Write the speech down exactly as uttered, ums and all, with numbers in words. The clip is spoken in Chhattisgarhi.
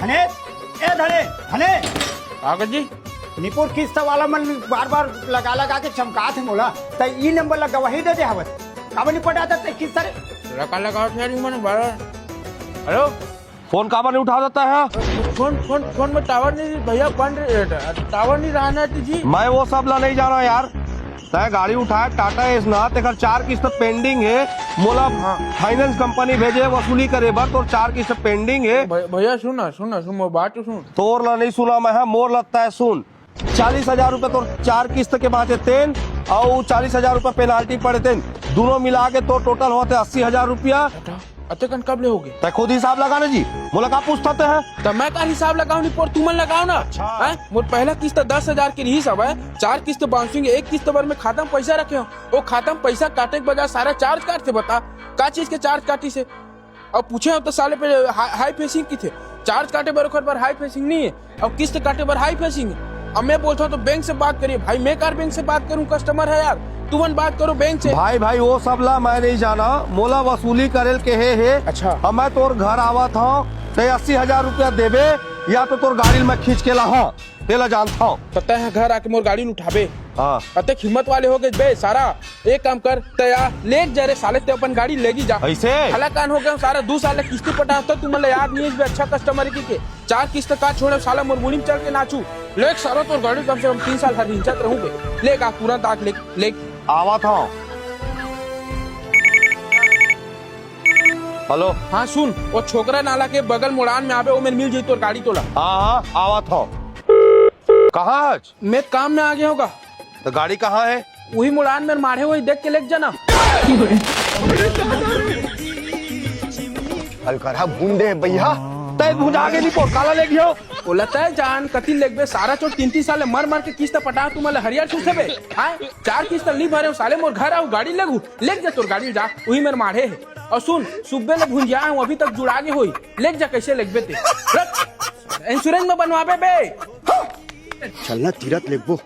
धनेश, ए धनेश, धनेश। का जी? निपुर किस्त वाला मन बार बार लगा लगा के चमकात हे मोला, त ई नंबर ला गवाही दे दे हवस। काबर नहीं पटाता ते किस्त रे? लगा लगाओ यार, मन बार बार। हेलो। फोन काबर नहीं उठा देता है? फोन, फोन, फोन में टावर नहीं, भैया, बंद, टावर नहीं रहना है जी। मैं वो सब ला नहीं जाना यार। तय गाड़ी उठाए टाटा एस ना, तेकर चार किस्त पेंडिंग है। मोला हाँ। फाइनेंस कंपनी भेजे वसूली करे बर, तोर चार किस्त पेंडिंग है। भै-, भैया सुन ना, सुन ना, सुन, मोर बात तो सुन। तोर ला नहीं सुना मैं, हाँ, मोर ला तय सुन। चालीस हजार रुपया तोर चार किस्त के बांचे तेन, अउ चालीस हजार रुपया पेनाल्टी पड़े तेन, दोनों मिला के तोर टोटल होते अस्सी हजार रुपया। अतेकन कब ले होगे? तय खुद हिसाब लगा ना जी, मोला का पूछता ते है? त मैं का हिसाब लगाऊं निपोर, तुमन लगाओ ना। अच्छा। हैं? मोर पहला किस्त दस हजार के रिहिस हवय, चार किस्त बाउंसिंग, एक किस्त बर मैं खाता में पैसा रखे हूँ, वो खाता में पैसा काटे के बजाय सारा चार्ज काटथे। बता, का चीज के चार्ज काटिस हे? अब पूछे हो तो साले पे हाई, हाई फेसिंग किथे, चार्ज काटे बर ओखर बर हाई फेसिंग नहीं है। अब किस्त काटे बर हाई फेसिंग। अब मैं बोलता हूँ तो बैंक से बात करिए भाई, मैं कार बैंक से बात करूँ, कस्टमर है यार, तुमन बात करो बैंक से। भाई, भाई, वो सब ला मैं नहीं जाना, मोला वसूली करेल के हे, हे। अच्छा। अब मैं तोर घर आवत हूँ, ते अस्सी हजार रुपया देबे या तो तोर गाड़ी ल मैं खींच के लाहा, तेला जानता हूँ। तो तय घर आके मोर गाड़ी ल उठाबे। हाँ। अतेक हिम्मत वाले हो गए बे सारा। एक काम कर, तय आ, लेग जा रे साले, ते अपन गाड़ी लेगी जा। ऐसे? हलाकान हो गया हूँ सारा, दू साल ले किस्ती पटा तो तुमन ला याद नहीं है बे, अच्छा कस्टमर की के। चार किस्त का छोड़े साला, मोर मुड़ी में चढ़ के नाचू। लेग सारा तोर गाड़ी, कम से कम तीन साल हर हिंचत रहूं बे। लेग आ, पूरा दाग लेग, लेग। आवा था। हेलो। हाँ सुन, वो छोकरा नाला के बगल मुड़ान में आबे, वो मेर मिल जाई तोर गाड़ी तोला। हाँ, हाँ, आवा था। कहाँ है? मैं काम में आ गया होगा। तो गाड़ी कहाँ है? वही मुड़ान में माढ़े, वही देख के लेके जाना। अलकरहा भूंदे भैया। तय भुंजा के नहीं पोकाला ले गयो। ओला तय जान कति लेगबे, सारा चोट तीन तीन साल ले मर मर के किस्त पटा, तुमन ला हरियर सुसे बे। हाँ, चार किस्त ली भरे हो साले, मोर घर आऊ गाड़ी लेगू, लेग जा तोर गाड़ी जा, वही मेर माढ़े है। और सुन, सुब्बे ले भुंजिया हूँ, अभी तक जुड़ा गे होई, लेग जा कैसे लेगबे ते। रख, इंश्योरेंस में बनवाबे बे। चलना तीरथ लेगबो।